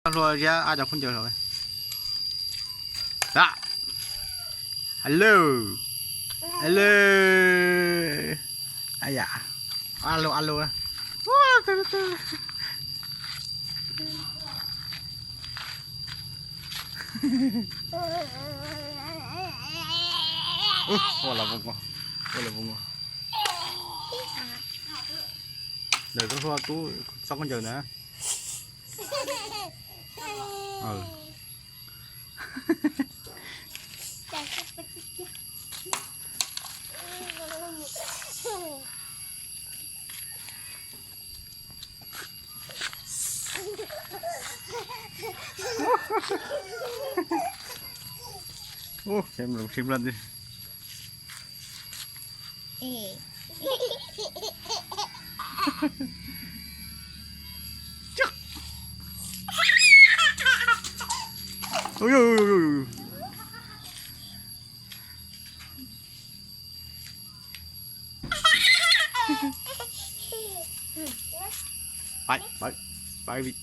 Hlua ziab a cov khaub ncaws los. Hello. Hello. Aya. Alo alo. Ua los ua los. Ntawm koj hlua tub txoj khaub ncaws na. Ua, sim lab tiag. Pawv, pawv, pawv vim.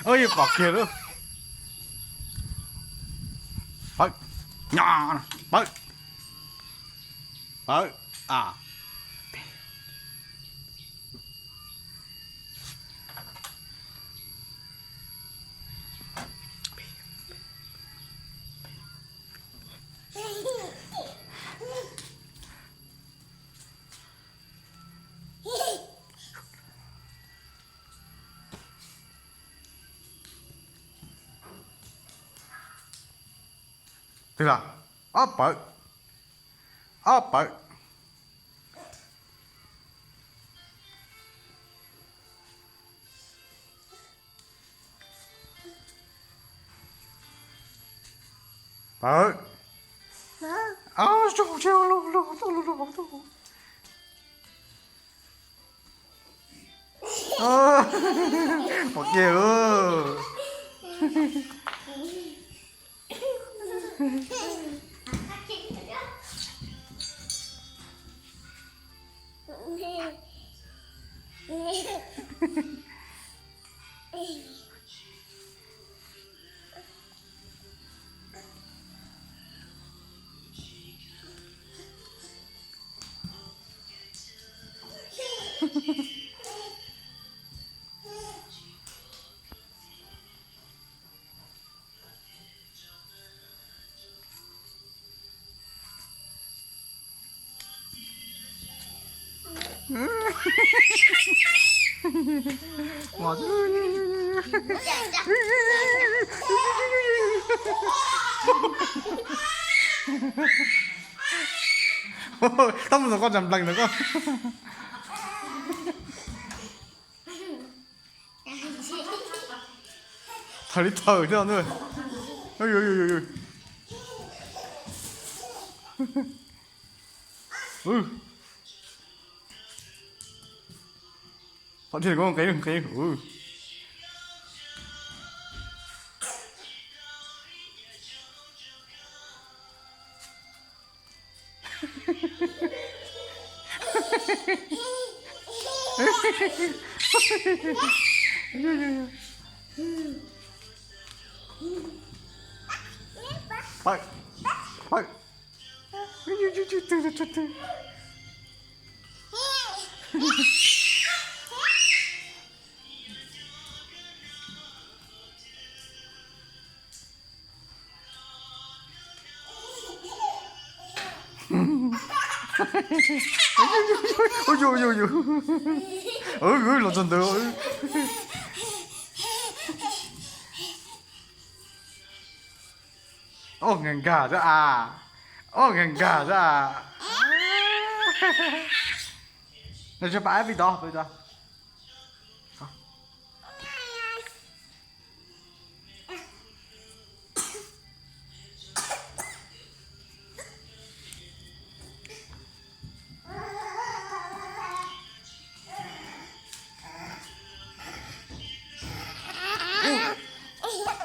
Ub, yus pom kiag lub. Pawv, pawv, pawv, a. Twg los? Ob pawv. Ob pawv. Pawv. Pom kiag. Tau mus ntawm koj, tsam nplees ntawm koj. Thaws li thaws thiab. Qhov tiag ko nqe nqe. Pawv, pawv. Ua, ua, ua, los txog ntawd. Ob nkag nkag xwb a. Ob nkag nkag xwb a. Nws tsis pab pib tod, pib tod.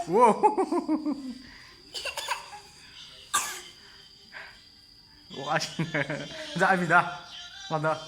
Ua, ua dab tsi ntag? Los ntawd.